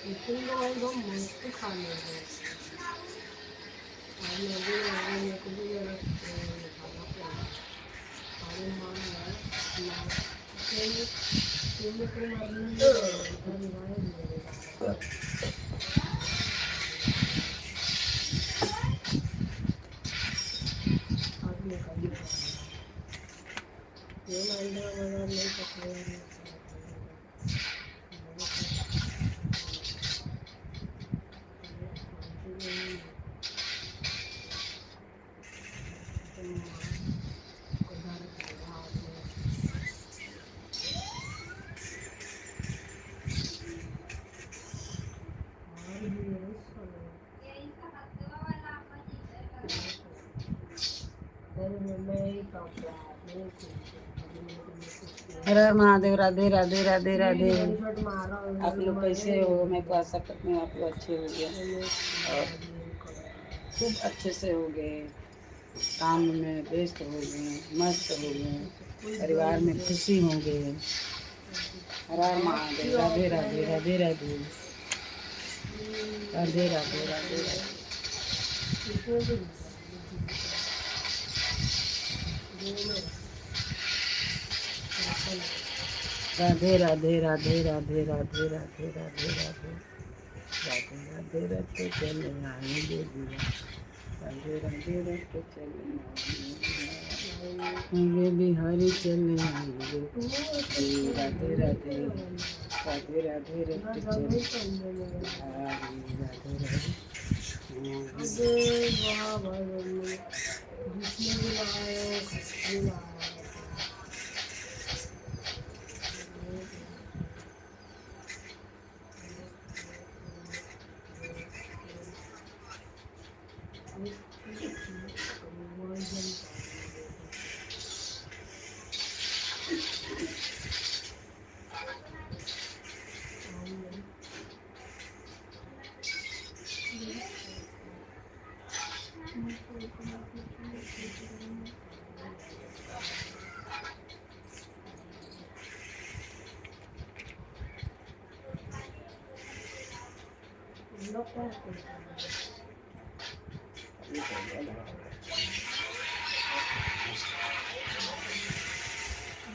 एकदम मस्त खाने हैं। और मैं भी मेरे को भी जरा निकालना पड़ेगा। अरे मान हर हर महादेव, राधे राधे राधे राधे। आप लोग कैसे हो? मैं तो आशा करती हूँ आप लोग अच्छे हो गए और खूब अच्छे से हो गए, काम में व्यस्त हो गए, मस्त हो गए, परिवार में खुशी हो गए। हर हर महादेव, राधे राधे राधे राधे राधे राधे राधे राधे। राधे राधे राधे राधे राधे राधे राधे राधे राधे राधे राधे चले आएंगे दिया, राधे राधे राधे चले आएंगे बिहारी चले आएंगे, राधे राधे राधे राधे राधे चले बिहारी राधे राधे।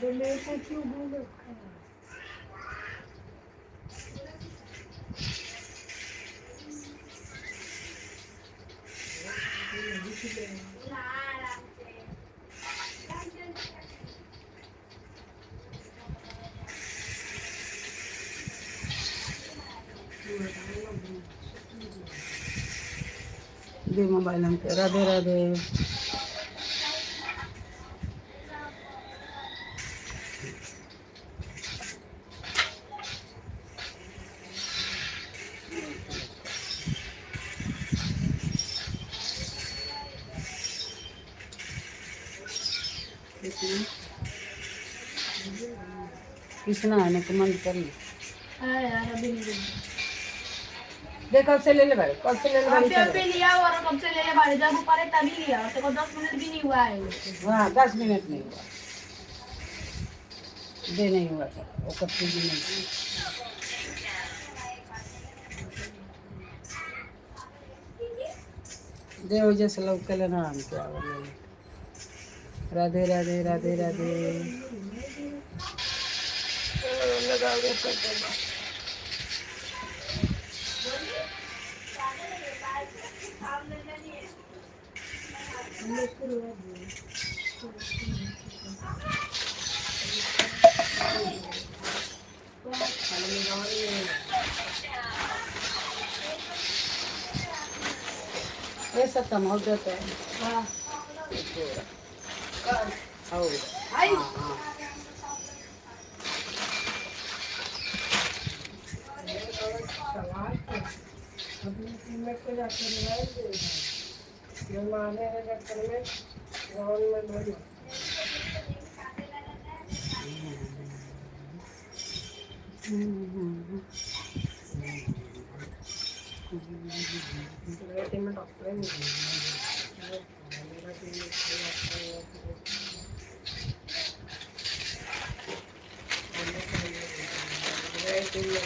मेरे को क्यों बोल रखा है? दे मोबाइल हमके। राधे राधे। किसना है ना तो मन कर ले। हाँ यार, अभी नहीं। देख, कब से ले ले भाई, कब से ले ले भाई। अभी अभी लिया और कब से ले ले भाई, जब ऊपर है तभी लिया और तेरे को 10 मिनट भी नहीं हुआ है। हाँ, 10 मिनट नहीं हुआ, दे नहीं हुआ था वो कभी भी नहीं। दे वजह से लोग के लेना हम क्या बोले। राधे राधे राधे राधे। लगा कर दे। ये सब कम हो जाता है। हाँ। हो। आई। हाँ। अपनी टीममेट को जाकर रिवाइव देगा, मैं मारने के चक्कर में ग्राउंड में बोला। मेरा टीममेट ऑफलाइन है, मेरा टीममेट ऑफलाइन। मेरा टीम में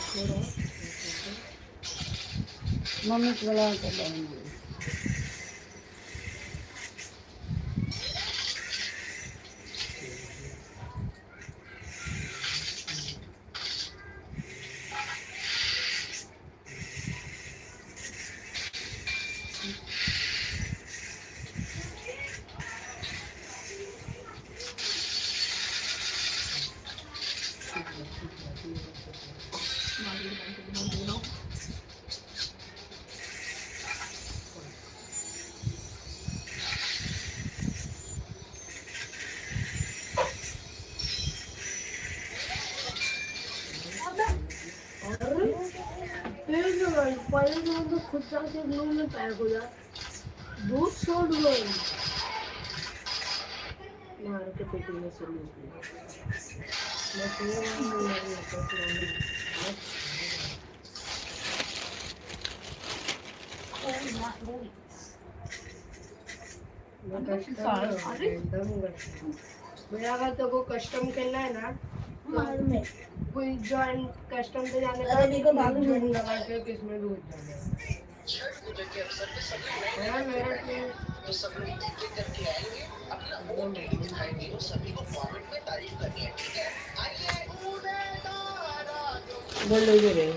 छोड़ो। मम्मी के बोला के बहन। और फिर जो है, पहले जो तो खुद जाके रूम में पैक हो जा, दूध छोड़ दो, मार के पेटी में से लूट लिया। मैं सो रहा हूँ, मैं तो मैं कस्टम एकदम मेरा। अगर तो को कस्टम खेलना है ना, मालूम है। कोई ज्वाइन कस्टम पे जाने का, अरे मेरे को मालूम है। ज्वाइन लगा के किसमें भी घुस जाना है। मेरा मेरा टीम तो सब लोग एक एक करके आएंगे, अपना ओटीडी दिखाएंगे और सभी को कमेंट में तारीफ करनी है, ठीक है? आइए। बोल लो रे।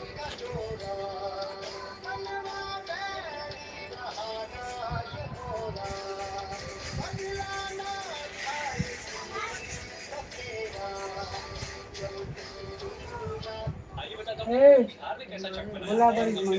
ए, बोला बड़ी मम्मी।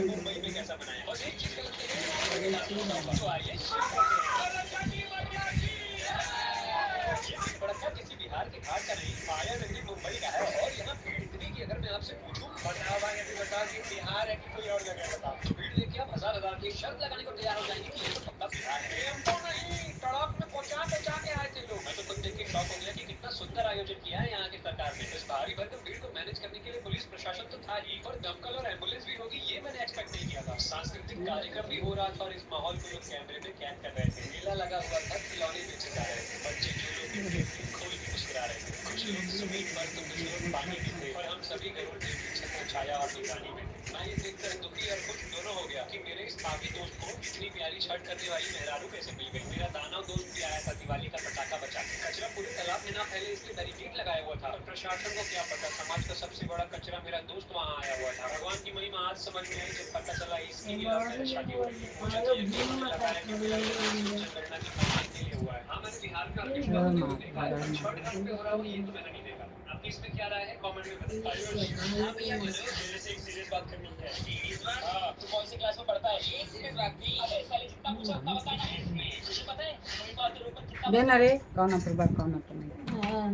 किसी बिहार के घाट का नहीं, माया नगरी मुंबई का है और यहाँ भीड़ इतनी कि अगर मैं आपसे पूछूं, बताओ भाई, अभी बताओ कि बिहार है कि कोई और जगह, बताओ, तो भीड़ लेके आप हजार हजार की शर्त लगाने को तैयार हो जाएंगे कि ये तो पक्का बिहार है। टेम्पो नहीं, सड़क में पहुंचा पहुंचा के आए थे लोग। मैं तो खुद देख के शॉक हो गया कि कितना सुंदर आयोजन किया है यहाँ की सरकार ने। इस भारी भरकम भीड़ को मैनेज करने के लिए पुलिस प्रशासन तो था ही और दमकल और एम्बुलेंस भी होगी, ये मैंने एक्सपेक्ट नहीं किया था। सांस्कृतिक कार्यक्रम भी हो रहा था और इस माहौल को लोग कैमरे में कैद कर रहे थे। मेला लगा हुआ था, खिलौने बेचे जा रहे थे, बच्चे झूलों के दिल खोल के मुस्कुरा रहे थे, कुछ लोग जमीन पर तो कुछ लोग पानी में थे और हम सभी गरुड़ देव की छत्र छाया और निगरानी में थे। मैं ये देखकर दुखी और खुश दोनों हो गया कि मेरे इस पापी दोस्त को इतनी प्यारी छठ करने वाली मेहरारू कैसे मिल गई। मेरा दानव दोस्त भी आया था दिवाली का पटाखा बचा के। कचरा पूरे तालाब में ना फैले इसलिए बैरिकेड लगाया हुआ था और प्रशासन को क्या पता, समाज का सबसे बड़ा कचरा मेरा दोस्त वहाँ आया हुआ था। भगवान की महिमा आज समझ में आई जब पता चला इसकी भी लव मैरिज शादी हो रही है। मुझे तो यकीन होने लगा है कि मेरा ये जनगणना की फाइनल के लिए हुआ है। हाँ, मैंने बिहार में ऑर्केस्ट्रा होते हुए देखा है, पर छठ घाट पे हो रहा हो ये तो मैंने नहीं देखा। आपकी इसमें क्या राय है, कमेंट में बताइए। हाँ भैया बोलो, मेरे से एक सीरियस बात करनी है। सीरियस बात? हाँ, तू कौन सी क्लास में पढ़ता है? एक सीरियस बात थी। अबे साले, जितना पूछा उतना बताना है इसमें। तुझे पता है मम्मी तेरे ऊपर कितना देना रे, कौन पर बा, कौन पर नहीं। हाँ,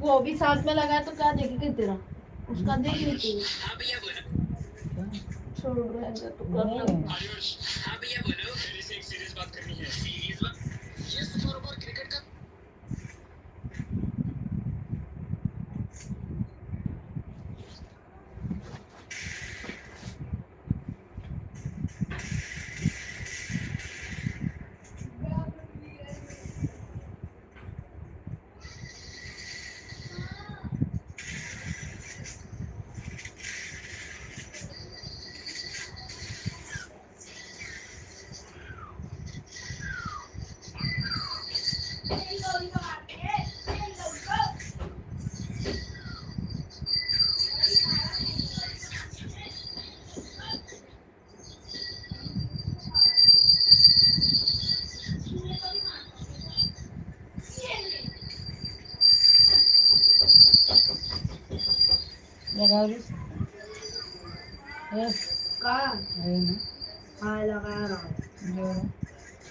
वो भी साथ में लगाया तो क्या देखेगी तेरा, उसका देख रही थी। हाँ भैया बोलो। छोड़ रहा है तो कर लो। आयुष, हाँ भैया बोलो, मेरे से एक सीरियस बात करनी है। सीरियस बात? ये सुपर ओवर क्रिकेट का लगाओ रे। ए, का है ना? हाँ, लगा रहा हूँ। जोड़ो,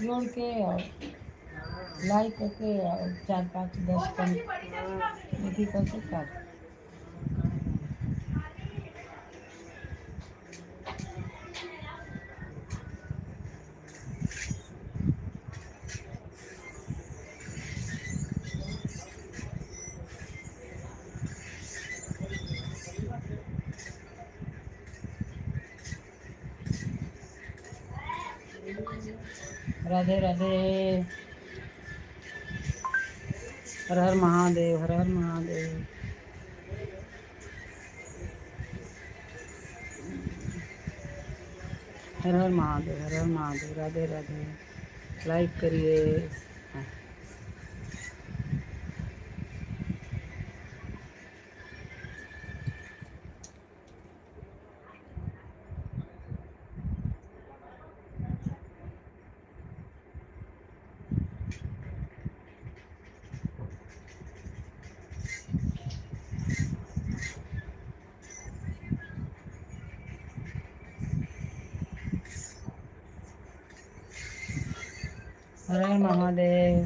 जोड़ के और लाइक करके और 4, 5, 10 कम अथी करके कर। राधे राधे, हर हर महादेव, हर हर महादेव। हर हर महादेव, हर हर महादेव, राधे राधे। लाइक करिए। हाँ। हर हर महादेव।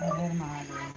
हर हर महादेव।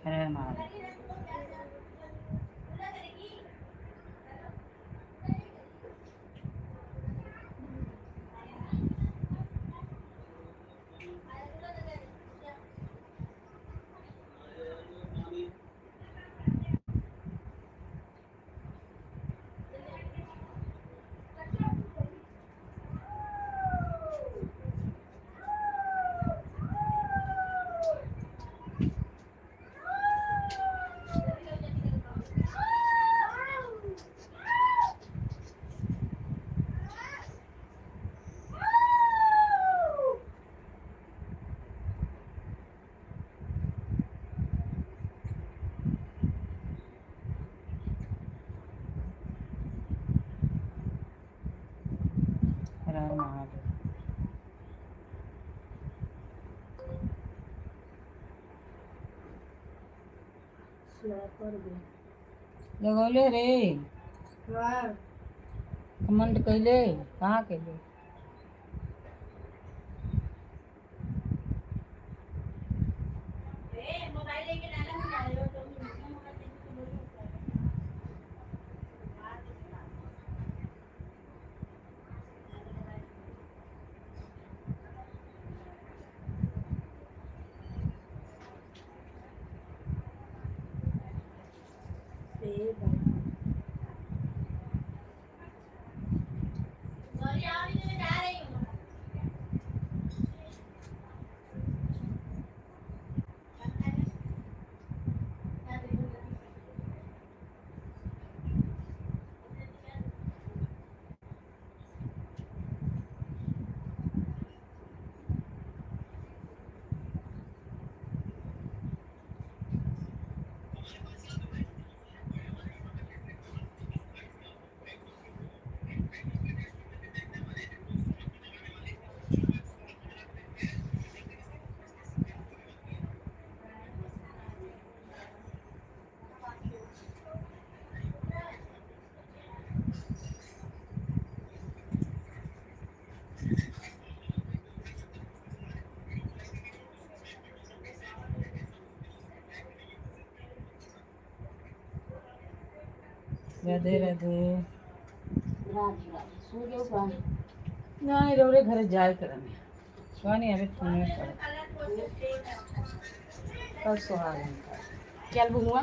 हर हर महादेव। हर हर महादेव। स्नापर गए। लगौले रे? हाँ। कमेंट कैले? कहाँ कैले? ए बाबा। राधे राधे। राधे राधे। सो गयो का? नहीं, रौरे घरे जाए करने स्वानी अभी फोन में पड़े कल सुहाग। चल बुआ।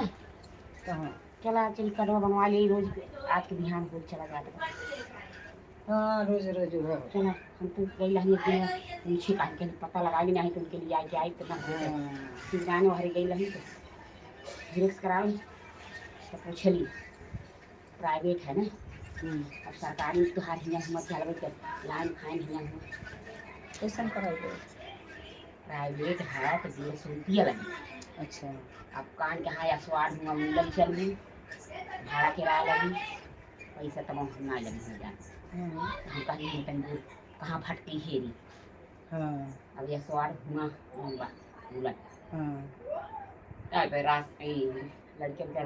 कहाँ? चला चल कटवा बनवा ली रोज आज के बिहान हो चला जाता। हाँ, रोज रोज हुआ। चला, हम तो गई लहनी एक दिन पूछे काहे के पता लगा ली नहीं तो उनके लिए आज जाए तो ना। हाँ। गाने हरी गई लहनी तो जिरेक्स कराओ तो पूछली प्राइवेट है ना। अब सरकारी में तो हार हियाँ हिम्मत झालबे कर लाइन फाइन हियाँ हुआ। कैसन कराई गई? प्राइवेट है तो 150 रुपया लगी। अच्छा। अब कान के हाँ असवार हुआ मिलल चल गई भाड़ा किराया लगी पैसा तमाम हम ना लगी हो जाए। हाँ। हम कहीं नहीं तंदूर कहाँ भटकी हेरी। हाँ। अब यह सवार हुआ हुआ बोला। हाँ। अब रास लड़के के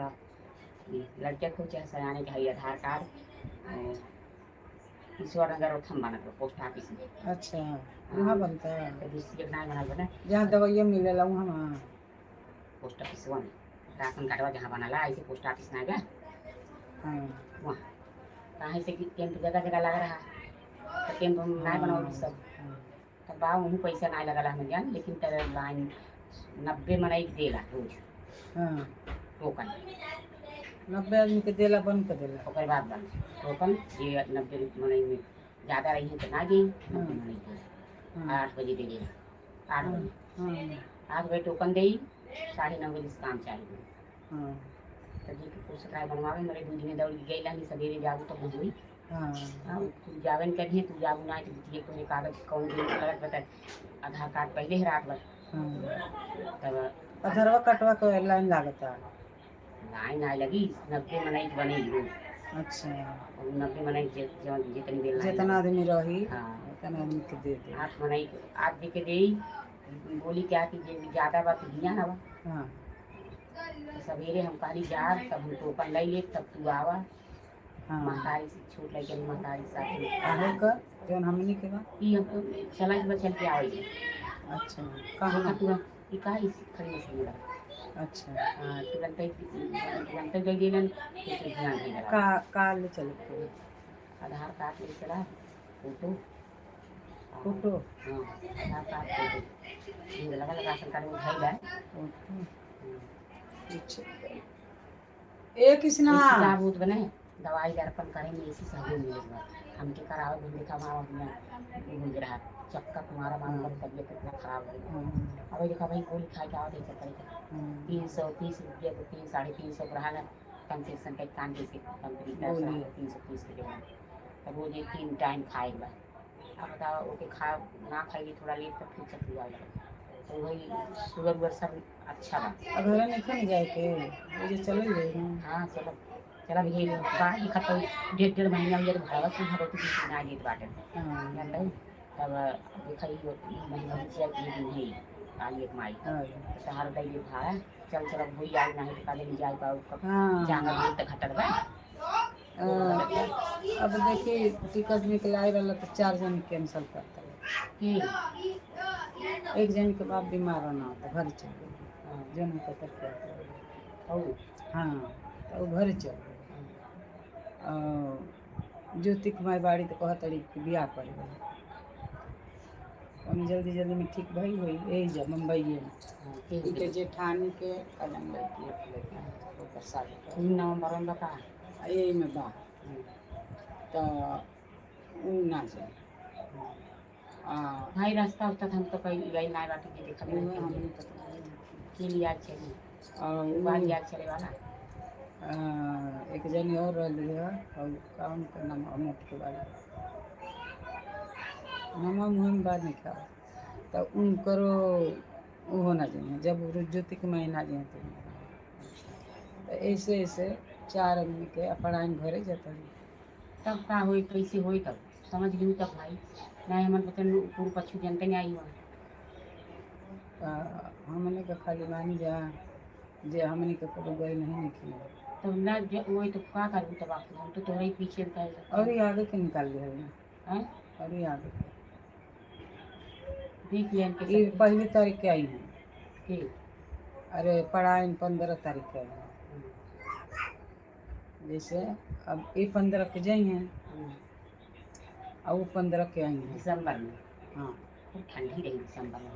लड़के को चाहे सजाने के है आधार कार्ड और ईश्वर नगर और थम्बा नगर पोस्ट ऑफिस में। अच्छा, वहाँ बनता है? तो दूसरी एक ना बनल बने। जहाँ दवाइयाँ मिलेला वहाँ? पोस्ट ऑफिस वन राशन कार्डवा जहाँ बनला ऐसे पोस्ट ऑफिस ना गया। हाँ। वहाँ कहाँ से कि कैंप जगह जगह लग रहा तो कैंप हम ना बनाओ सब। हाँ। तब बा वहूँ पैसा ना लगल हम जान लेकिन तर लाइन 90 मनई के देला रोज। हाँ। टोकन। 90 आदमी के देला, बंद कर देला? ओकर बाद बंद टोकन ये 90 मनई में ज़्यादा रही है तो ना गई 90 मनई के। हाँ। 8 बजे दे देला 8 बजे। हाँ। 8 बजे टोकन दे 9:30 बजे से काम चालू हुई। हाँ। तो जी के कराए बनवावे मेरे 2 दिन दौड़ के गई लानी सवेरे जाबू तो हुई। हाँ। हाँ, तू जावन करिए तू जाबू ना तो बिटिया को कागज कौन दिन गलत बता आधार कार्ड पहले ही रात भर। हाँ। तब अधरवा कटवा के लाइन लागता? लाइन आए लगी 90 मनई के बने रोज। अच्छा। और 90 मनई जौन जितनी देर लाइन जितना लगी। आदमी रही हाँ। उतना आदमी के दे दे। 8 मनई के 8 दे के दे बोली क्या कि जे ज्यादा बात हिया ना बा। हाँ। तो सवेरे हम कहली जा तब हम टोकन ले ले तब तू आवा। हाँ। महतारी से छोट लगे महतारी साथ में। आहे का जौन हमनी के बा? ई हम तो चला के बचल के आवे। अच्छा। कहाँ कहाँ? तुरंत ई का इस खड़ी मशीन लगा। अच्छा। हाँ, तुरंत तुरंत दे देलन फिर ध्यान नहीं लगा। का का ले चले के? आधार कार्ड ले चला फोटो। फोटो? हाँ, आधार कार्ड फोटो ये लगा लगा राशन कार्ड में भाई है। फोटो अच्छा। ए कृष्णा। बहुत बने दवाई दर्पण करेंगे इसी सहयोग मिलेगा हमके करावे हम देखा वहाँ अपना गुज रहा चक्का तुम्हारा मार कर तबीयत इतना खराब हो गई। हाँ। अब देखा भाई गोली खा के आओ देखा करे हाँ। 330 रुपये तो 3 350 रहा ना कंसेशन का कान जैसे कंपनी का गोली। 330 रुपये तो रोज ये 3 टाइम खाएगा। अब बताओ ओके खा ना खाएगी थोड़ा लेट तो फिर चक्कर आएगा तो वही शुगर उगर सब अच्छा बा। अब घर नहीं खाने जाए के वो जो चले गए ना। हाँ, चलो चला भैया बाहर दिखा तो डेढ़ डेढ़ महीना हो गया तो भाड़ा क्यों भरो तो ना देत बाटे। हाँ। जानते हो तब देखा ही महीना बचिया एक दिन है काली एक माई। हाँ। सहारा दे दे भाड़ा चल चल अब होई आज नहीं तो काले नहीं जाए पाऊ कब। हाँ। जांगा बोल तक घटल बा। अब देखी टिकट निकलाए वाला तो 4 जन कैंसिल करता है। के? एक जन के बाप बीमार होना तो घर चल गए। हाँ, जन के करके आते रहे। हौ। हाँ, तो वो घर चल गए और ज्योति कुमार बाड़ी तो कहत रही कि बियाह करे। हम जल्दी जल्दी में ठीक भई हुई यही जा मुंबई में। हाँ, के? उनके जेठानी के कदम लड़की लड़की ओकर शादी कर। तीन नवंबर में बता। आ यही में बा तो ऊ ना जाए आ। भाई रास्ता उस्ता हम तो कहीं गई ना बाटे के देखा उहे हमनी के तो के लिया चली और ऊ बाल याद चले वाला। आ, एक जनी और रहली है और कौन के नाम अमोट के बारे मामा मुँह में बात नहीं खाओ तो उनकरो वो ना जाइए जब ज्योति के माई ना जाइए तो ऐसे ऐसे 4 आदमी के अपनाइन घरे जाता है। तब का होई कैसे होई तब समझ ली तब भाई नहीं हमन बचन पूर्व पछु जनते नहीं आई हुआ। हमने के खाली मानी जा जे हमने के कबो गए नहीं निकले। तब ना वही तो का करूँ तब आप हम तो तोहरे ही पीछे कह। और ये आगे के निकाल लिया है। हैं? और ये आगे के। देख लिया इनके ये सब पहली तारीख के आई है। के। अरे पढ़ाई 15 तारीख के आई है। जैसे अब ये 15 के जाई हैं और वो 15 के आई हैं। दिसंबर में हाँ। खूब ठंडी रही दिसंबर में।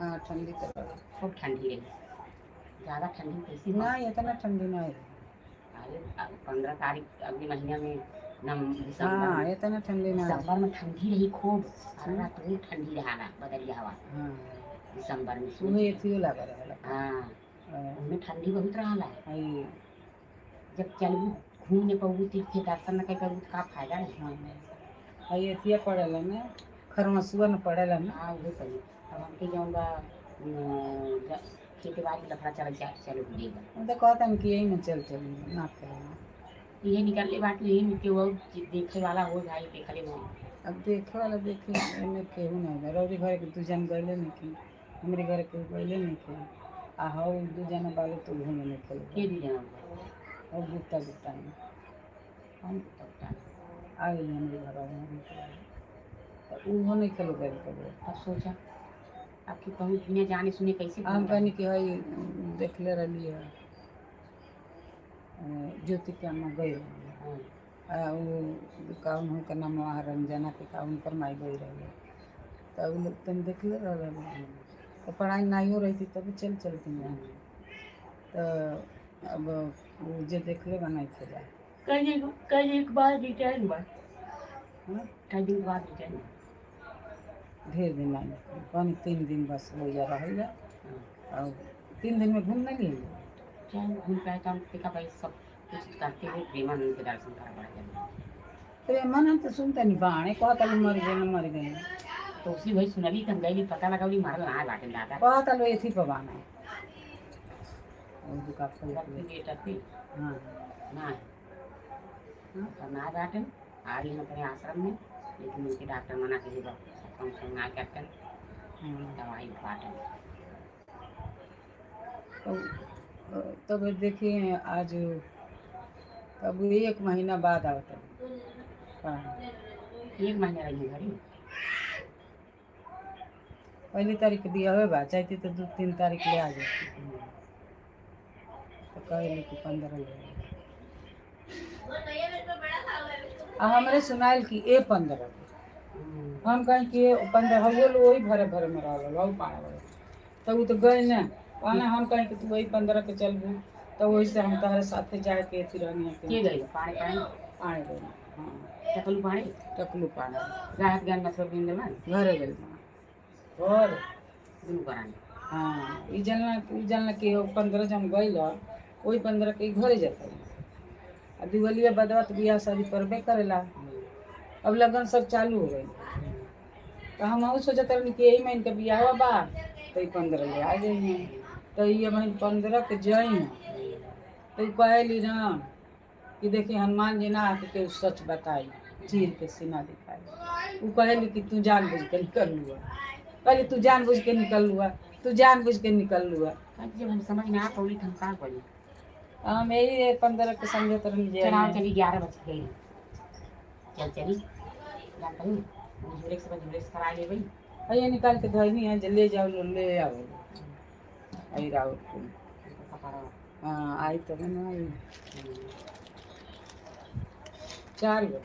हाँ, ठंडी तो बड़ा। खूब ठंडी रही, ज़्यादा ठंडी कैसी ना, इतना ठंडी ना है। अरे 15 तारीख अगले महीने में नम दिसंबर हाँ, में, इतना ठंडी ना है। दिसंबर में ठंडी रही खूब, सारा रात खूब ठंडी रहा ना बदलिया हवा हाँ, दिसंबर में। उहे एथियो लगा रहेला। हाँ, हाँ, उनमें ठंडी बहुत रहा आई। जब चलबू घूमने पबू, तीर्थ के दर्शन न कर पबू तो का फायदा है। हाँ, आई एथिया पड़ेला ना, खरमसुआ न पड़ेला ना। हाँ, उहे सही। अब हमके जौन बा खेती बाड़ी लफड़ा चल जा चलू हो जाएगा। हम तो कहता कि यही में चल चल ना करें। ये निकलले बाटे, यही में केहू और देखे वाला हो भाई, देखले हो। अब देखे वाला देखे एमे केहू नहीं बा। रौरी घर के दू जन गइले नहीं की, हमरे घर के गइले नहीं की, आ हौ दू जना बालो तो घूमे नहीं के खेले। भी जना हुआ? और गुप्ता गुप्ता में कौन कुत्ता उठा? आ गई हमरे घर वाले, तो उहो नहीं खेलो गइल कबो। अब सोचा अब कि कहूँ दुनिया जाने सुने कैसे हम घूम कहनी कि हई देखले रहली है ज्योति के अम्मा गई रही। हाँ, आ उ का उनकर नाम वहाँ रंजना के का उनकर माई गई रही, तो उ लोग तुम देखले रहल। तो पढ़ाई नाइयो रही थी तभी चल चलती हैं। तो अब वो जे देखले बनाई थे जा। कल एक बार रिटर्न बा। हाँ? कई दिन बाद रिटर्न। ढेर दिन नहीं, कौन 3 दिन बस हो जा रहा है और 3 दिन में घूम नहीं लिए। चाहे घूम पाए तो हम देखा भाई सब कुछ करते हुए प्रेमानंद के दर्शन करा बड़ा जरूरी। प्रेमानंद तो सुनते नहीं बाणे कहता लो मर गए मर गए। तो उसी वही सुनली तो हम गई पता लगा मारल ना बाटे दादा। कहता लो एथी पर बाना और दुकान पर। बेटा पे। हाँ। ना है ना बाटे आ रही हम अपने आश्रम में, लेकिन उनके डॉक्टर मना के कम से ना करते हाँ। दवाई बाटे। तब देखिए आज तब 1 महीना बाद आवत है। 1 महीना रही घरी। पहली तारीख दिया हुआ बा, चाहती तो 2-3 तारीख ले आ जाती। तो कहली कि 15 ले आ। हमरे सुनाइल कि ए 15, हम कहें कि ए 15 हो लोग वही भरे भरे में रह गए पानी भरे। तो वो तो गए ना कहना, हम कहें कि तू वही 15 के चलबू तो वही से हम तोहरे साथे जाए के अथी रहनी के है। गई पानी पानी पानी गए। हाँ, टकलू पानी। टकलू पानी। राहत ज्ञान मतलब बिंद में घरे गए और दुनू कराने। हाँ, ई जानना कि 15 जब गई वही 15 के घरे जाता। आ दिवालिया बदवा तो बियाह शादी करबे करेला। अब लगन सब चालू हो गई, तो हम अहू सोचत रहनी कि यही महीने के बियाह बा तो 15 ले आ जाइए। तो ये महीने 15 के जाई तो कहली ना कि देखी हनुमान जी ना आके के सच बताई, चीर के सीना दिखाई। वो कहली कि तू जान बुझ के निकल हुआ, कहली तू जान बुझ के निकल हुआ, तू जान बुझ के निकल हुआ। जब हम समझ में आ पौली तो हम का करी। हम यही 15 के समझत रहनी जे चलाओ चली 11 बज गई, चल चली जानता हूँ झूले से झूले से करा ले भाई। अये निकाल के धरनी है, ले जाओ ले आओ आई राउत को। हाँ, आई तब ना आई 4 गो।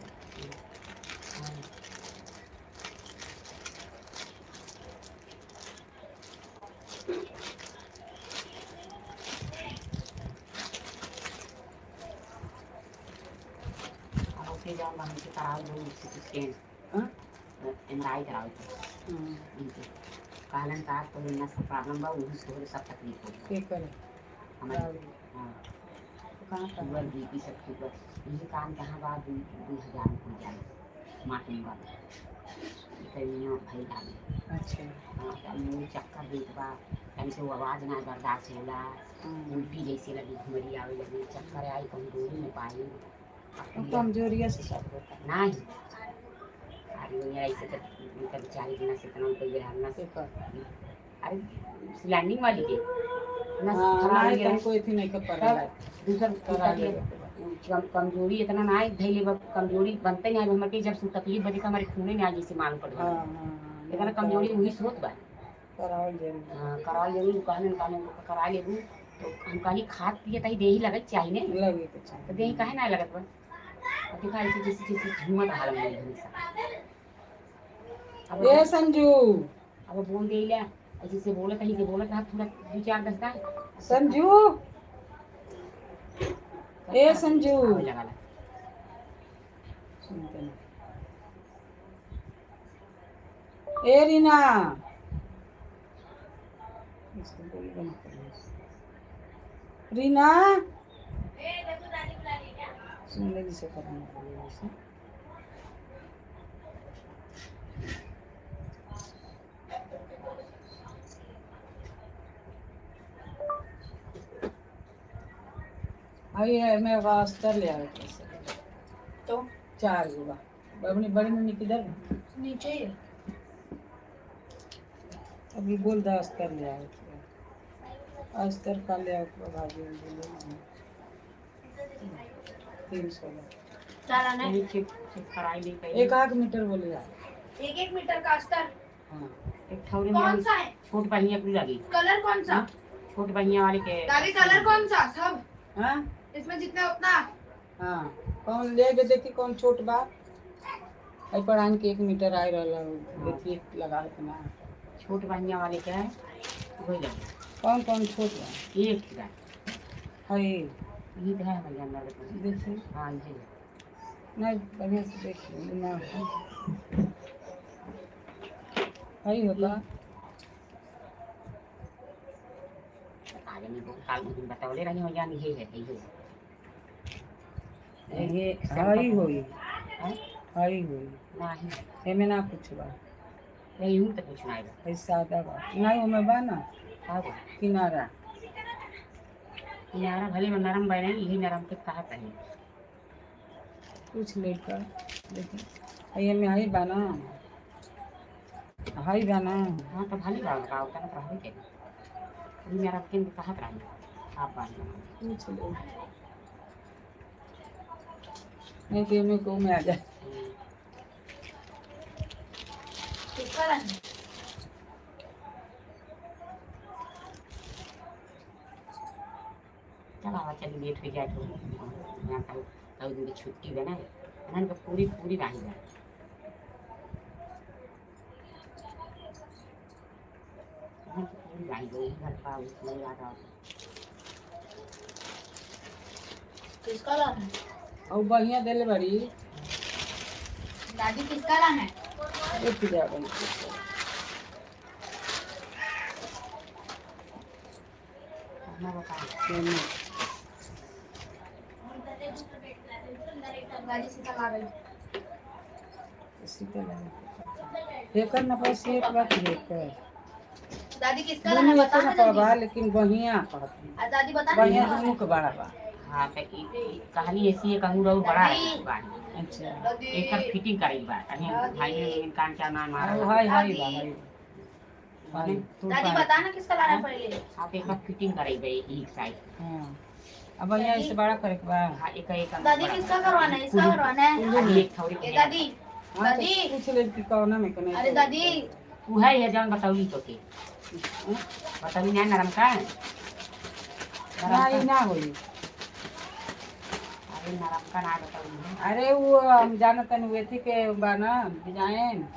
अब ओके जाऊँ हमसे कराओ दो सिटी स्कैन। हाँ? एमआरआई कराओ इनके कहलन का तो नस प्रॉब्लम बा, वही से सब तकलीफ हो के करे? हमारे। हाँ, कहाँ पर? शुगर बीपी सब ठीक बा। यही काम कहाँ बा 2000 में हो जाए मार्टिन वाला कहीं भाई लागे। अच्छा। हाँ, मुँह चक्कर देत बा, तनी से आवाज़ ना बर्दाश्त होला, उल्टी जैसे लगी, घुमरी आवे लगी, चक्कर आई, कहूँ डोरी में पाई। तो कमजोरिया से सब होता है। नहीं अरे वो ऐसे तो उनका बेचारी के नस इतना उनका ये हाल नस के कर? अरे सिलाइनिंग वाली के नस हाँ, खराब हो नहीं गया। तुमको इतनी नहीं कर पड़ेगा। दूसर करा के लेवे के बा। कमजोरी इतना ना आए धैले बा, कमजोरी बनते नहीं आए हमारे। जब से तकलीफ बजे तो हमारे खूने में आ जैसे मालूम पड़ हाँ, हाँ, हाँ, इतना कमजोरी हुई सोत बा। करावल जरूरी। हाँ, करावल जरूरी। कहने कहने करा लेबू तो हम कहली खाद पिए तही देही लगत चाही ने। लगे के चाही। तो देही काहे ना लगत बा? अब देखा ऐसे जैसे जैसे झूमत रहल हमें हमेशा। अब ए संजू, अब बोल देला ऐसे से बोलत ही से बोलत रहा थोड़ा दो चार दस का। संजू, ए संजू। आवे लगला। सुनते ना। ए रीना, इसको बोलबे ना करिए। रीना सुन ले जिसे करना पड़ेगा इसे। आई है मैं वास्ता ले आया कैसे तो चार गो बा। अपनी बड़ी मम्मी किधर है? नीचे ही है। अभी बोल दो अस्तर ले आओ, अस्तर का ले आओ भाभी बोले 300 का। चार आना है। यही चेक चेक कराई ली पहले। एक आध मीटर बोले यार। एक एक मीटर का अस्तर। हाँ एक ठौरे कौन में सा है? छोट बहिया पूरी लगी। कलर कौन सा? छोट बहिया वाले के दादी कलर कौन सा? सब हाँ इसमें जितना उतना। हाँ कौन ले के देखी कौन छोट बा। अई पर आन के 1 मीटर आए रहल, देखिए लगा के ना। छोट बहिया वाले के है वही लगी। कौन कौन छोट बा? एक बा। है ये तो है हमारे अंदर में। देखिए। हाँ ये है। नहीं बढ़िया से देखिए ना, हई होता। आगे नहीं बहुत काल दिन बतौले रही हो जान ये है ये है। ये हई होई। हैं? हई होई। नहीं। एमे ना कुछ बा। नहीं यूं तो कुछ नहीं बा। हई सादा बा, नहीं ओमे बा ना। का बा? किनारा। किनारा भले में नरम बने, यही नरम के कहा कहीं। कुछ लेकर देखिए, हई एमे हई बा ना, हई बा ना। हाँ तो भले बा का उतना तो रहबे के ये नरम के कहा रही आप बात। पूछ लो, नहीं तो एमे को में आ जाए। किसका लाना है? चल आवा चल लेट हो जाए तो यहाँ कल कल दिन की छुट्टी बना है ना पूरी पूरी नहीं जाए। पूरी नहीं गई घर का उसमें लगा। किसका लाना है? और बढ़िया देले बड़ी। दादी किसका लाना है? एक जा बन। हमारा काम। दादी सीता ला गई। सीता लगे एकर ना पैसे एक बात एकर। दादी किसका लाना है दोनों बता एकर ना ना बा जल्दी। लेकिन बढ़िया कहती। आ दादी बता ना। बढ़िया दोनों के बड़ा बा। हाँ तो कहानी ऐसी है कहूँ रहो बड़ा है बाड़ी। अच्छा। दादी एक फिटिंग करेगी बात अरे भाई ने कान क्या नाम मारा। और हाय हाय बा हाय हाय तू। दादी बता ना किसका लाना है पहले। आप एक फिटिंग करेगी एक साइड। हां अब बढ़िया इसे बड़ा करे के बा। हाँ एक एक। दादी किसका करवाना है? इसका करवाना है। एक थोड़ी। ए दादी। हाँ, तो दादी। पूछ ले कि कौन में कने। अरे दादी। वो है ये जान बताऊँ तो के बताऊँ ना नरम का। ना ई ना होई। अरे नरम का ना बताऊँ। अरे वो हम जानत नहीं हुए थी के बा ना डिजाइन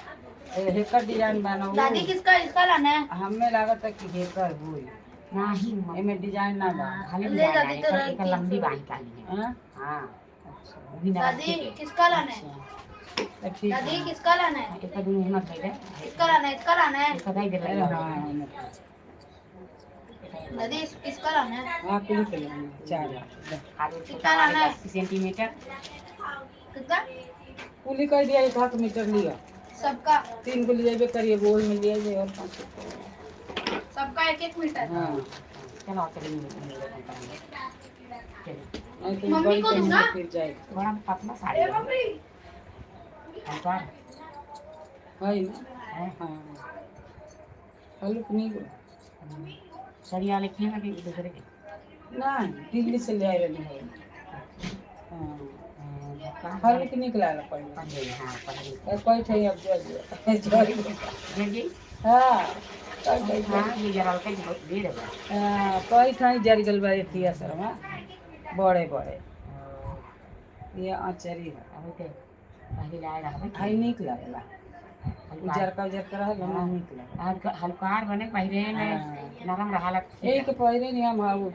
हेकर डिजाइन बा ना वो। दादी किसका इसका लाना है? हमें लागत है कि हेकर होई। नहीं। एमे डिजाइन ना बा। खाली ले दादी तो एक लंबी बाही काली है। हां हाँ। अच्छा। वो भी नरम। दादी के किसका लाना है? अच्छा तो ठीक दादी है। किसका लाना है? एक दोनों हिम्मत है। इसका लाना है, इसका लाना है। एक दाई दे। अरे हाँ हाँ। दादी इसका लाना है। हाँ कुल के लेंगे चार लाख। आगे कितना लाना है? 80 सेंटीमीटर। कितना? कुली कर दिया एक हाथ मीटर लिया। सबका। तीन को लिए करिए वो में लिया जाए और पाँच को। सबका एक एक मीटर। हाँ। चलो चलिए चलो। नहीं तो मम्मी बड़ी को कहीं दूँ ना? से फिर जाए। बड़ा पतला साड़ी ए है। मम्मी। हमकार। है ना। है। हाँ हल्लुक नहीं गो। साड़ी वाले के ना कि दूसरे के? ना दिल्ली से ले आए रही है। हाँ हल्लुक निकला ला पहले। हाँ पहले। और कोई थे अब जो जो जो। जल्दी। हाँ। हाँ, ये जरा के दे दे। कई ठाई जर गल बा एतिया सरवा बड़े बड़े। ये अचरी है। अभी ते पहले लाए रहबे। हाई निक लागेला, उजरका उजरका रहल ना, निक लागेला। हल्कार बने पहले में नरम रहा। एक पहिरे नहीं हम हाउ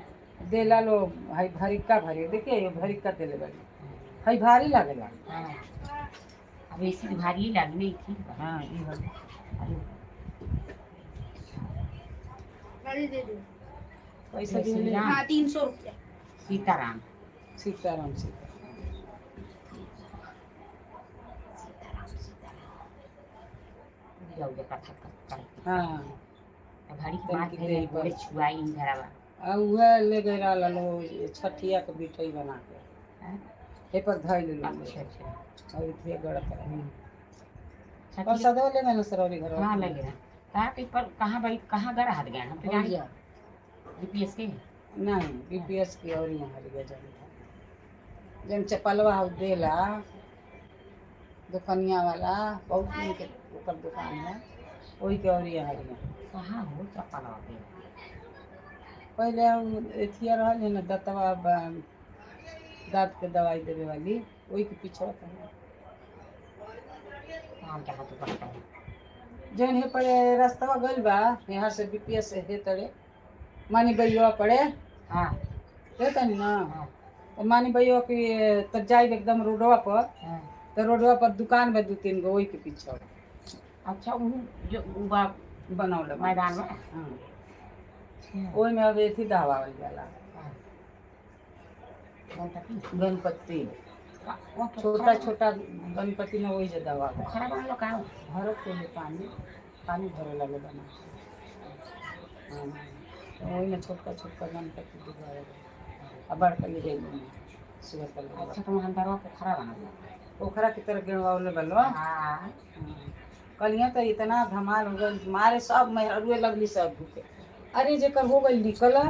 देला लो हाई भरिका भरी, देखिए ये भरिका देले बाड़ी, हाई भारी लागेला। हाँ, अब ऐसी तो भारी लगी नहीं थी। हाँ, ई हो। अरे। गाड़ी दे दो। पैसा दिले। हाँ, 300 रुपया। सीताराम। सीताराम, सीताराम। सीताराम सीताराम। जाओ जा कथा कर। हाँ। घड़ी के बाद तनिक फिर देर बोले पर। छुआई इन घरवा। आ उहे ले गए रहल लो छठिया के बिठई बना के। हाँ? हे पर धइल लो। अच्छा अच्छा। और इथे गड़त रहे। छठिया- और सदो ले मैंने सरौरी घर। हाँ, लगे रहा कहाँ के पर कहाँ भाई, कहाँ घर हाथ गए हम तो हो जाने। गया। जीपीएस के? नहीं, बीपीएस की और यहाँ हरिया जन था, जन चपलवा हउ देला दुकनिया वाला, बहुत दिन के ओकर दुकान है, ओही के और यहाँ हरिया। कहाँ हो चप्पल के? पहले हम एथिया रहल है ना, दतवा दाँत के दवाई देवे वाली, ओही के पीछे है। कहाँ जहाँ तो पड़ता है। जौन हे पड़े रास्ता गइल बा यहाँ से बीपीएस हे तड़े मानी भैया पड़े। हाँ। हे तनी ना। हाँ। तो मानी भैया की तब जाइब एकदम रोडवा पर। हाँ। तो रोडवा पर दुकान बा दू तीन गो, ओही के पीछे। अच्छा, वो जो वो बा बनौले बा। मैदान में? हाँ, ओही में अब एथी दहवावल जाला। हाँ। गणपति। गणपति। वो तो छोटा छोटा गणपति में वही जे दहवावल। खड़ा बन लो का? भरत के लिए पानी पानी भरे लगे बना। हाँ, तो वही में छोटका छोटका गणपति डुबावे आ बड़का ले जाइए सुबह कर। अच्छा, तो वहाँ दरवा पोखरा बना हुआ। पोखरा की तरह गिरवावले बलो। हाँ। कलिया तो इतना धमाल हो गई, मारे सब मेहरुए लगली सब भूखे। अरे जेकर हो गई निकल,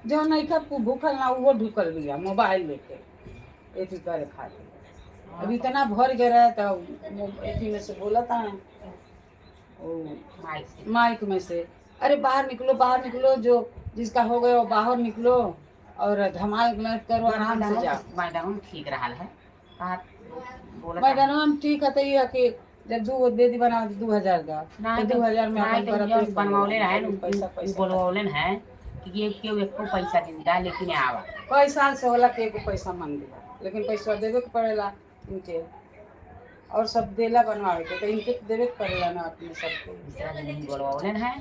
जो नहीं का भूखल ना वो ढुकल बिया मोबाइल लेके एथी करे खातिर। अब इतना भर गया रहा तो एथी में से बोला था ओ माइक से। माइक में से, अरे बाहर निकलो, बाहर निकलो, जो जिसका हो गया वो बाहर निकलो और धमाल मत करो, आराम से जाओ। मैदान में ठीक रहा है, कहा बोला। मैदानवा में ठीक है, तो ये है कि जब दू गो बेदी बना तो 2,000 का नहीं। तो 2,000 में नहीं अपन तो करत जौन रही। बनवले रहे न, पैसा उ पैसा बोलवले है कि ये केहू एको पैसा जिंदा लेकिन आवा। कई साल से होला कि एगो पैसा मांग दिला, लेकिन पैसा देवे के पड़ेला इनके और सब देला बनवावे के, तो इनके तो देवे के पड़ेला ना अपने सबके। मिश्रा जी नहीं बोलवले है।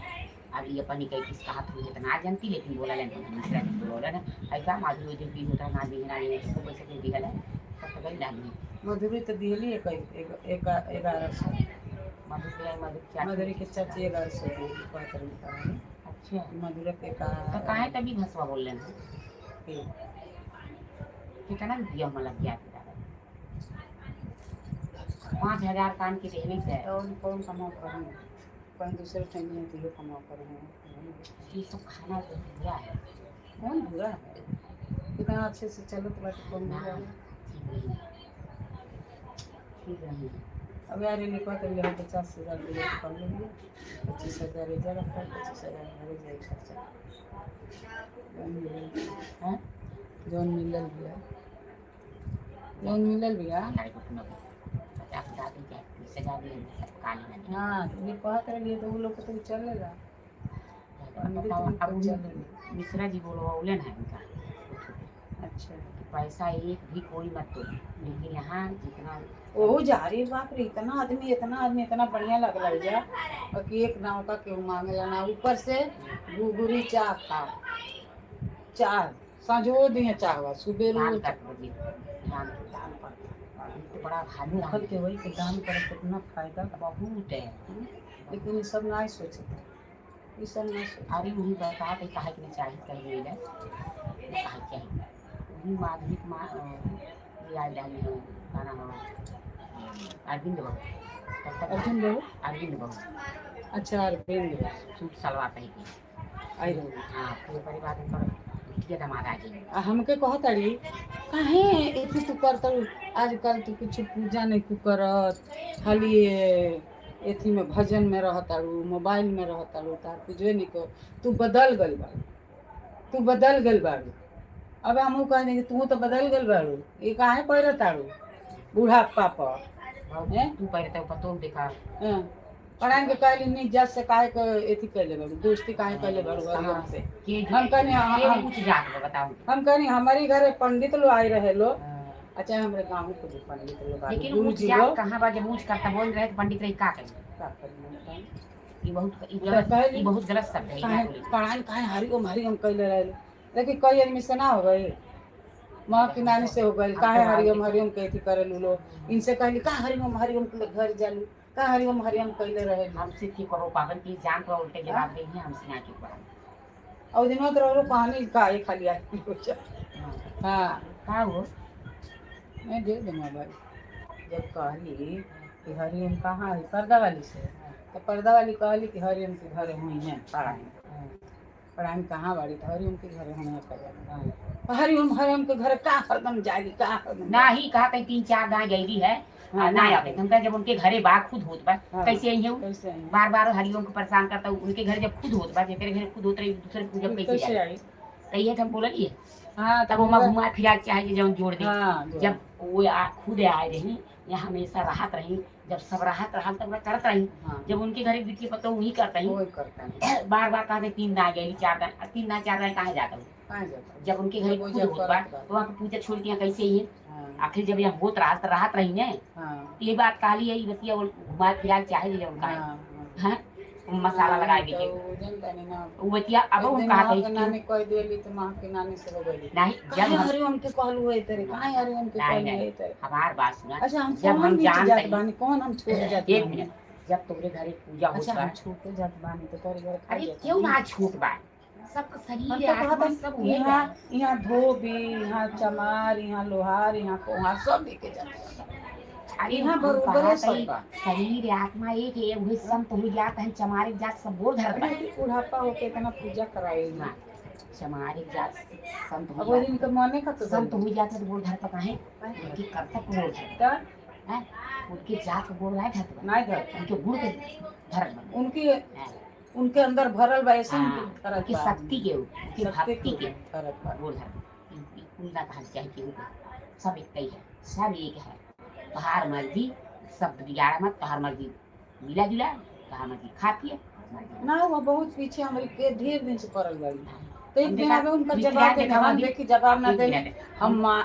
अब ये अपन कई किस कहा तुम इतना जानती, लेकिन बोला लेन मिश्रा जी बोलवले है ऐसा माधुरी जो भी होता ना भी ना ये को पैसा के दिहल है सब तो गई डाली। मधुरी तो दिहली एक एक एक 1,100। मधु के मधु क्या? मधुरी के चाची 1,100 दिहली, कहत रही कहानी। अच्छा। मधुरा के का। तो काहे तभी भसवा बोल रहे हैं? कितना रुपया हम लग गया दादा, 5,000 कान के देने से। कौन कौन कमाओ करें, कहीं दूसरे ठंडी में तो कमाओ करें। ये सब खाना तो बुरा है। कौन बुरा है? कितना अच्छे से चलत बाटे, कौन ना बुरा है? ठीक नहीं है, ठीक नहीं है। अब यार ये लिखवा तो हम 50,000 दिए तो कम लेंगे, 25,000 इधर रखा, 25,000 घरे जाए खर्चा। जौन मिलल हैं? जौन मिलल बिया, जौन मिलल बिया। हमारे को सुनो, 50,000 दी चाहे 30,000 दी, सब काली नदी। हाँ, तो ये कहत रही तो वो लोग के तो चलेगा। बताओ, अब मिश्रा जी बोलवौलन है उनका। अच्छा। कि पैसा एक भी कोई मत दो, लेकिन यहाँ जितना ओहो जा रही, बाप रे, इतना आदमी, इतना आदमी, इतना बढ़िया लगला जा और कि एक नाव का केहू मांगेला ना। ऊपर से गुगुरी चाह खा, चाह साँझो दिए, चाहवा सुबेरो। दान कर बोलिए दान। दान पर। तो बड़ा भारी भूखल दान। के वही के दान करे कितना फायदा। बहुत है। लेकिन ये सब नहीं सोचता, ये सब नहीं सोचता। अरे वही बता के काहे के नहीं चाही कहीं नहीं काहे चाहिए वही माध्यमिक मा ये आए रहने हो का नाम हो, अरविंद बाबू तब तक। अर्जुन बाबू। अरविंद बाबू। अच्छा, अरविंद बाबू। सूट सलवार पहन के। आई रहो। हाँ, फिर ओकरे बाद उनकर बिटिया दामाद आ गई। आ हमके कहताड़ी, काहे एथी तू करत, आजकल तू कुछ पूजा नहीं तू करत, खाली एथी में भजन में रहताड़ू, मोबाइल में रहताड़ू, तार पूजबे नहीं कर, तू बदल गल बाड़ू, तू बदल गल बाड़ू। अब हमहू कहनी कि तू तो बदल गल बाड़ू, ये काहे पहिरताड़ू बुढ़ापा पर? हैं? तू पहले तो पतो देखा। हाँ। पढ़ाइन के कहली नहीं जात से काहे के एथी कैले बाड़ू, दोस्ती काहे कैले बाड़ू हरिओम से? के हम कहनी के हम कुछ जात बा बताओ। हम कहनी हमारे घरे पंडित लोग आए रहे लो, हाँ। अच्छा हमरे गाँव के भी पंडित लोग आए, लेकिन गुरु ऊंच जी जात लोग। कहाँ बा? जब ऊंच करता बोल रहे तो पंडित रही का करी? का करी बताई? ई बहुत ई तो गलत, कहली- ई बहुत गलत शब्द है, ई ना काहे बोली। पढ़ाई काहे हरिओम हरिओम कैले रहे? देखी कई आदमी से ना हो गई, माँ की नानी से हो गई, काहे हरिओम हरिओम कहती करे लो इनसे कहली का हरिओम हरिओम के घर जालू, का हरिओम हरिओम कैले रहे? हमसे की कहो पागल की जान को उल्टे जवाब देंगे, हमसे ना क्यों पढ़ा। और दिनों तो रहो पानी का ये खाली आई। हाँ। का हो? मैं दे दूंगा भाई। जब कहली कि हरिओम कहाँ है पर्दा वाली से, तो पर्दा वाली कहली कि हरिओम के घरे हुई है पढ़ाई, पढ़ाई कहाँ बाड़ी? तो हरिओम के घरे हुई है पढ़ाई। हरिओम हरिओम के घरे का हरदम जाली, का हरदम ना ही कहा कहीं 3-4 गाय गई है। हाँ, ना आवे हम कहे जब उनके घरे बा खुद होत बा, हाँ। कैसे आई है उ? कैसे आई? बार बार हरिओम को परेशान करता हूँ, उनके घर जब खुद होत बा, जेकरे घरे खुद होत रही दूसरे पूजा कैसे कैसे जाए? आई? तही है हम बोललिए। हाँ। तब वहाँ घुमा फिरा के चाहे जब जोड़ दे। हाँ। जब वो खुद आए रही या हमेशा राहत रही, जब सब राहत रहा तब करत रही। हाँ। जब उनके घरे बिटिया पता वही करता ही। वही करता है। बार बार कहते 3 दाएं गई, 4 दाएं, 3 दाएं 4 दाएं कहाँ जाता हूँ? कहाँ जाता? जब उनके घरे जब वो खुद जब होत बा करत बा। तो वहाँ पूजा छोड़ के यहाँ कैसे ही है? हाँ। आखिर जब यहाँ होत रहा तो राहत रही ने। हाँ। ये बात कहली है, ये बतिया वो घुमा फिरा के चाहे जब उनका हाँ। हाँ वो मसाला लगा के तो वो जनता नहीं ना। वो बतिया अब एक हम दिन कहा माँ के कि नानी कह देली तो माँ के नानी से हो गई। नहीं जब काहे हम हरिओम के कहलू है तेरे, काहे हरिओम के नहीं, कहलू नहीं। है तेरे? हमार बात सुना। अच्छा हम जब कौन हम नीच जानते जात हैं- बानी, कौन हम छोट जात एक बानी? मिनट, जब तुम्हारे घरे पूजा होत अच्छा बा हम छोटे जात बानी तो तोरे घर खा अरे जात क्यों बानी। ना छोट बा, सबका हम शरीर तो आत्मा कहत सब उहे बा। यहाँ यहाँ धोबी, यहाँ चमार, यहाँ लोहार, यहाँ कुम्हार सब लेके जाते। अरे यहाँ हम बरोबरे कहत सब हई, बा। शरीर आत्मा एक है, वही संत हो जात है, चमारे जात सब बोल धरत बा। अरे बुढ़ापा होके इतना पूजा कराई हाँ, चमारे जात संत अब हो वो जात, दिन के मने का तो संत हो जात है तो बोल धरत काहे? उनके कर्तव्य बोल धरत त हैं, उनके जात को गोड़ नहीं धरत बा, नहीं धर उनके गुण के धरत बा। उनकी हाँ, उनके अंदर भरल बा ऐसे हाँ, धरत उनकी बा। शक्ति के, उनकी शक्ति भक्ति के धरत बा। गोड़ धरत। कुल ना कहा चाहे केहू के, सब एक ही है, सब एक है। तोहार मर्जी शब्द बिगाड़ा मत, तोहार मर्जी मिला जुला, तोहार मर्जी खा पिए मर्जी। ना वो बहुत पीछे हमारी के ढेर दिन से पड़ल बाड़ी। तो एक हम दिन देखा- आवे उनका मिथिला जवाब देने, देखा हम अभी- देखी जवाब ना एक देने, मिनट, हम माँ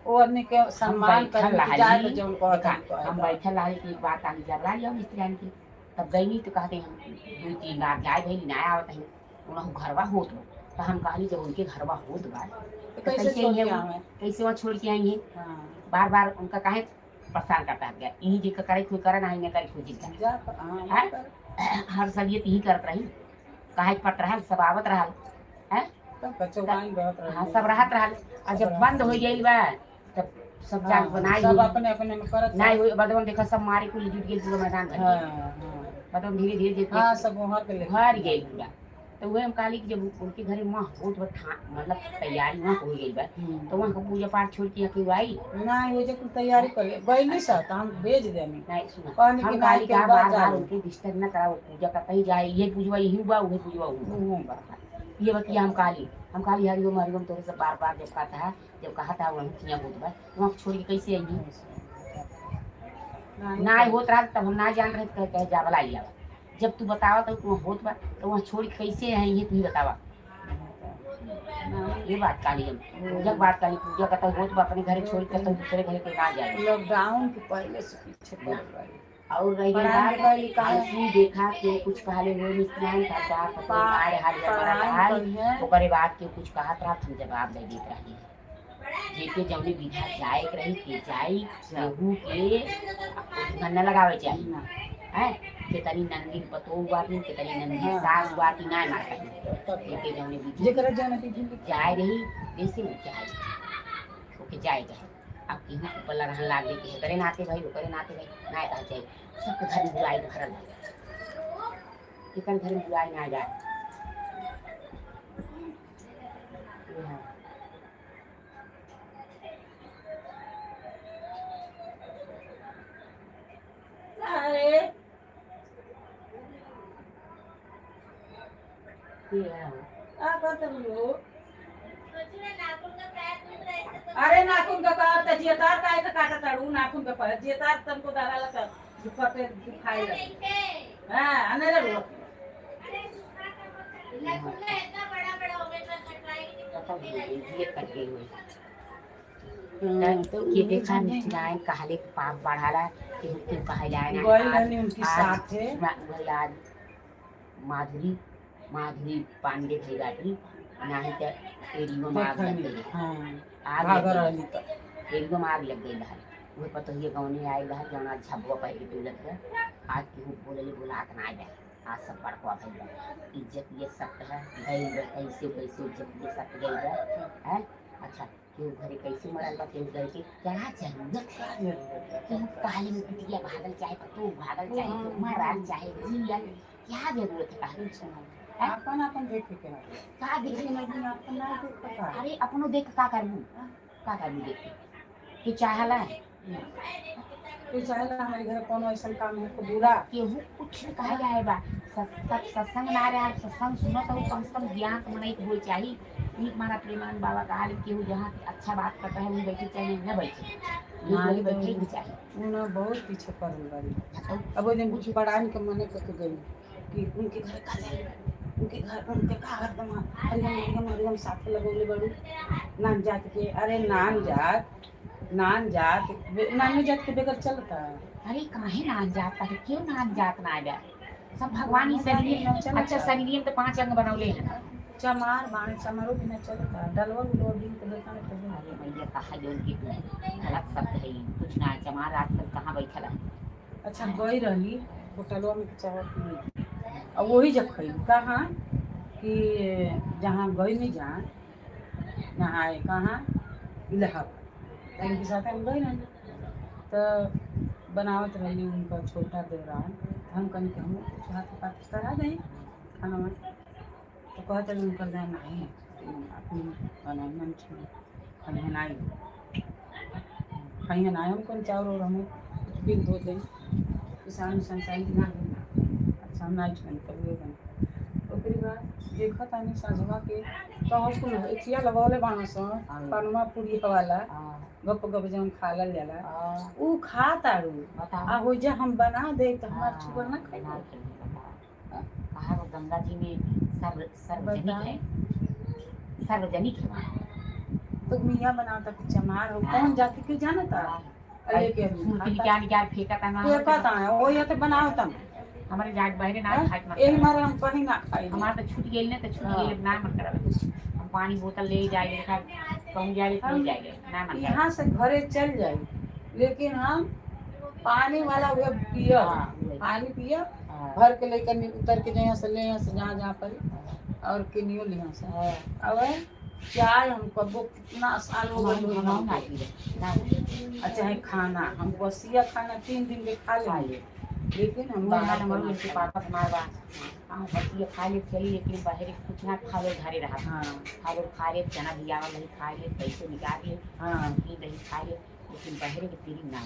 वो आदमी के सम्मान बैठल कर रहली, जाए तो जो कहत देखा, हम बैठल रहे कि एक बात आगे जब ला मिस्त्री की तब गई नहीं तो कहते हम 2-3 बार जाए भई ना आवत है, उन्हों घरवा होत बा। तो हम कहली जब उनके घरवा होत बा तो कैसे छोड़ के आवे? कैसे वहाँ छोड़ के आई है? हाँ। बार बार उनका काहे परेशान करता है? यही जी का करे कोई करे ना ही करे कोई जिनका जा हाँ, हाँ? कर। हर सलियत यही करत रही, काहे पट रहा सब आवत रहा हैं। तब बचौआइन रहत रहे। हाँ सब रहत रहा और जब सब बंद हो गई बा तब सब हाँ, जाग बनाई सब अपने अपने में करत नहीं हुई बदवन देखा सब मारे कुल जुट गई पूरा मैदान भर हाँ गइल। हाँ बदवन धीरे धीरे धीरे हाँ सब वहाँ के ले भर गई पूरा। तो वही हम कहली कि जब उनके घरे वहाँ होत बा मतलब तैयारी वहाँ हो गई बा तो वहाँ का पूजा पाठ छोड़ के यहाँ क्यों आई? ना हो जे कुल तैयारी कर ले गइली सा तो हम भेज देनी। नहीं सुना, कहनी हम कि कहली नहीं के का बाद बार बार जाओ। उनके डिस्टर्ब ना कराओ, पूजा करता ही जाए, ये पूजवा यही हुआ वही पूजवा हुआ। उहो बा। ये बतिया हम कहली, हम कहली हरिओम हरिओम तोरे सब बार बार जब कहता है, जब कहा था वहीं किया होत बा वहाँ छोड़ के कैसे आई? ना होत रहा तब हम ना जान रहे कहे कहे जावला लिया। जब तू बतावा तो वहाँ होत बा तो वहाँ छोड़ के कैसे है ये तू ही बतावा। ये बात काली हम पूजा के बात काली पूजा करता होत बा अपने घरे छोड़ के तो दूसरे घरे कोई ना जाए। लॉकडाउन के पहले से पीछे पड़ गई। और रह गई पढ़ाई बात लिखाई लिखाई। ऐसी देखा के कुछ कहले हो मिस्त्रान का चार पतो आए हाल पढ़ाई हाल करिहे। ओकरे बाद के कुछ कहत रहा हम जवाब नहीं देत रही। जेके जौनी विधा जाए के रही के जाई, केहू के गन्ना लगावे चाही ना। हैं के तनी नंदी पतो बाटी के तनी नंदी हाँ, सास हाँ। बाटी ना मारता। तब जेके जौनी विधि जेकरा जाने विधि लिख जाए रही जैसे वो जाए ओके जाए गए। अब केहू के ऊपर लड़न लाग गई कि एकरे नाते भाई ओकरे नाते भाई ना कहा जाए, सबके घर में बुराई भरल है, एकर घर में बुराई ना जाए। ये है। अरे कहत हो? अरे नाखून का का त जियतार काहे का काटा ताड़ू नाखून का पर जियतार तनको दारा लगा दुखते दुखाई लगे। हां अनेरे रो। बताओ, ये कट गई हुई। तो ये देखा निचलाए कहले के पाप बढ़ाला केहू के कहलाए ना। गइल रहनी उनकी साथे। वही आज माधुरी माधुरी पांडे भई बाटी नाही त एरियो में आग लग गई। हां आग भाग लग रहली गई। त एरियो में आग लग गई रहल। वही पतोहिए गौने आयल रहल जौन आज झबुआ पहन के डोलत रहे। आज केहू बोलले बोलात ना आया। आज सब बड़कवा भइल बा। इज्जत ये सब है गइल बा, कैसे कैसे इज्जत ये सब गइल बा हैं। अच्छा केहू घरे कैसे मरल बा, केहू घरे के क्या जरूरत है? केहू काले में कुटिया भागल चाहे पतो भागल चाहे तो मरल चाहे जियल, क्या जरूरत है काहे? हैं? अपन अपन देखे के है। का देखे? लेकिन अपन ना देख पता। अरे अपनो देख के का करबू, का करबू देख के? तू चाहला है? तू चाहेला हमारे घर कोनो ऐसा काम हो को बुरा? केहू कुछ न कहा जाए बा। सब सत्संग ना रहा, सत्संग सुनो तो कम से कम ज्ञान तो मनई हो चाहिए। एक मारा प्रेमानंद बाबा कहा केहू जहाँ अच्छा बात करता है वहीं बैठे चाहिए, न बैठे ना वहीं बैठे ही चाहिए। उन्हें बहुत पीछे पड़ल बारी। तो अब वो दिन कुछ पढ़ाने के मने करके गई कि उनके घर का जाए, उनके घर उनके का हरदम हरिगम हरिगम हरिगम साथे लगौले बड़ू नान जात के। अरे नान जात नान जात नानी जात के बगैर चलता है? अरे काहे नान जात है? क्यों नान जात ना आया? सब भगवान ही शरीर। अच्छा शरीर में तो पांच अंग बनौले हैं। चमार बाण चमारो बिना चलता? डलवा उलवा बिन के देखा तो अरे भैया कहा जो उनकी गलत शब्द है ये। कुछ ना चमार आजकल कहाँ बैठल है। अच्छा गई रहली होटलवा में चावल पी और वही जब खैली कहाँ कि जहाँ गई नहीं जहाँ नहाए कहाँ इलाहाबाद इनके साथ हम गई रहनी तो बनावत रहली उनका छोटा देवरान। हम कहीं कि हम कुछ हाथ पाथ करा दें खाना में, तो कहते रहे उनका दें नहीं अपनी बनाई मन खइहन आई खइहन आए हम कौन चावल और हमें कुछ बिल धो दें किसान संसारी ना ना। अच्छा हम नहीं छन तब ये बन ओकरी बाद देखत तानी साझवा के तो कुल एथिया लगौले बाण सन पनमा पूरी वाला गप गप जौन खालल जाला ऊ खा तारू। बताओ। आ हो जा हम बना दे तो हमार छुअल ना खाई। ना खाई, बताओ। कहा वो गंगा जी में सर्व सार्वजनिक है, सार्वजनिक है वहाँ। तो मियां बनाता कि चमार हो कौन जाति के जानता अरे के आदमी सुरती खाता। निकाल निकाल फेंकता ना। फेंकता है ओ ये तो बनावता हमारे जाट बहरे ना खाए मत। यही मारे हम कहीं ना खाई। हमारा तो छूट गेल ना तो छूट हाँ। गेल, ना मन करब। हम पानी बोतल ले जाए कहूँ जाए ले जाए ना मन करब। यहाँ से घरे चल जाए लेकिन हम पानी वाला वह पिया हाँ, वही। पानी पिया हाँ। भर के लेकर उतर के यहाँ से ले यहाँ से जहाँ जहाँ पर और किनियो ले यहाँ से। अब चाय हम कबो कितना साल हो गए हम ना पी रहे ना। अच्छा है खाना हम बसिया खाना 3 दिन के खा खा लेंगे ले। लेकिन हम बाहर बाहर हमारे का उनके ना पापा हमारे बा हाँ बस ये खा ले चली लेकिन बाहर कुछ ना खा लो घरे रहा। हाँ। खा लो खा ले चना भियावा नहीं खा ले पैसे निकाल ले। हाँ। घी दही खा ले लेकिन बाहर के पीरी ना।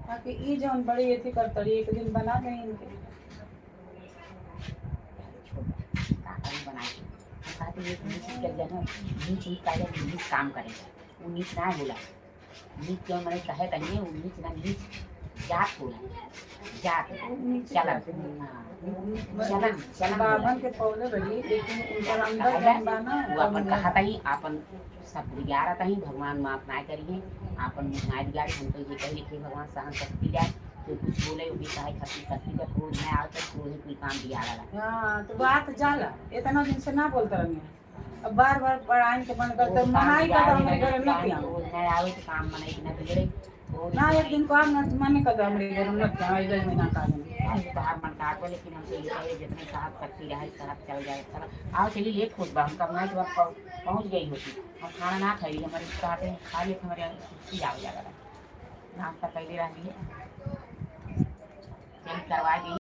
ताकि ई जौन बड़ी अथी करतड़ी एक दिन बना दें इनके। छोड़ का कहीं बना के हम कहते हैं, एक नीच निकल जाए ना नीच ही काहे नीच काम करेगा वो नीच ना होला। नीच क्यों मैंने कहे कहीं वो नीच ना नीच जात होला जात नीचे चलन। जाते हैं। हाँ, चलन चलन होला। बाभन के पौले बड़ी लेकिन उनकर अंदर जौन बा ना वो अपन कहता ही आपन सब बिगाड़त ही भगवान माफ ना करिए आपन मुँह ना बिगाड़े। हम तो ये कही लिखे भगवान सहन शक्ति जाए तो कुछ बोले वो भी कहे खसी शक्ति का क्रोध में आओ तो क्रोध ही कोई काम बिगाड़ा हाँ तो बात जाला इतना दिन से ना बोलता रही अब बार बार पढ़ाई के बंद करते मनाई कर हमरे घर में किया। क्रोध न आवे तो काम मनाई के ना बिगड़े क्रोध ना एक दिन को हम न मने कर हमरे घर में किया इधर महीना का दिन। बाहर मन काट लेकिन हम तो ये कहे जितने साहब शक्ति रहे साहब चल जाए चला आओ चलिए लेट होत बा हम कब ना जब पहुंच गई होती हम खाना ना खाई हमारे काटे खा ले हमारे सुस्ती आवे जाता नाश्ता कैले रही चल करवा दी।